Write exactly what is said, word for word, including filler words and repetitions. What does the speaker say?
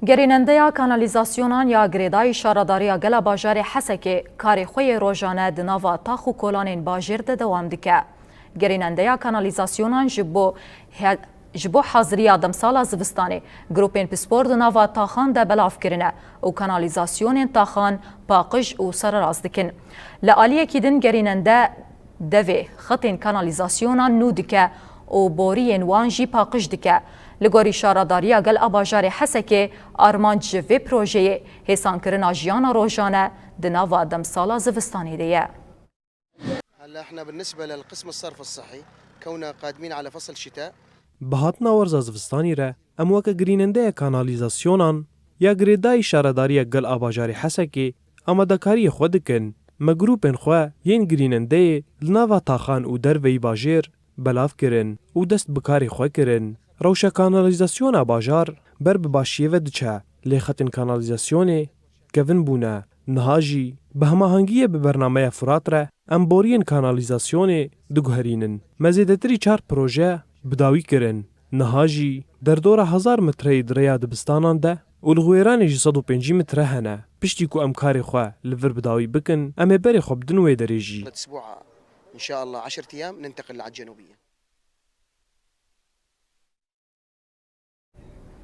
Gerînendeya kanalîzasyonan ya girêdayî Şaredariya Gel a Bajarê Hesekê karê xwe yê rojane di nava tax û kolanên bajêr de dewam dike. Gerînendeya kanalîzasyonan ji bo he-, ji bo haziriya demsala zivistanê grûpên pispor di nava taxan de belav kirine û kanalîzasyonên taxan paqij û sererast dikin. Li aliyekî din gerînende devê xetên kanalîzasyonan nû dike û boriyên wan jî paqij dike. Li gorî Şaredariya Gel a Bajarê Hesekê, armanc ji vê projeyê hêsankirina jiyana rojane di nava demsala zivistanê de ye. هلا احنا بالنسبة للقسم الصرف الصحي، كونا قادمين على فصل شتاء. Bi hatina werza zivistanî re em weke girînendeya kanalîzasyonan ya girêdayî Şaredariya Gel a Bajarê Hesekê amadekariyê xwe dikin. Me grûpên xwe yên girînendeyê li nava taxan û derveyî bajêr belav kirin û dest bi karê xwe kirin. Rewşa kanalîzasyona bajar ber bi başiyê ve diçe, lê xetên kanalîzasyonê kevin bûne. Niha jî bi hemahengiyê bi bernameya Furat re em boriyên kanalîzasyonê diguherînin. Me zêdetirî çar proje bi dawî kirin. Niha jî derdora hezar metreyê di rêya dibistanan de û li Xwêranê jî sed û pêncî metre hene. Piştî ku em karê xwe li vir bi dawî bikin, em ê berê xwe bidin wê derê jî. أسبوع إن شاء الله عشرة أيام ننتقل على الجنوبية.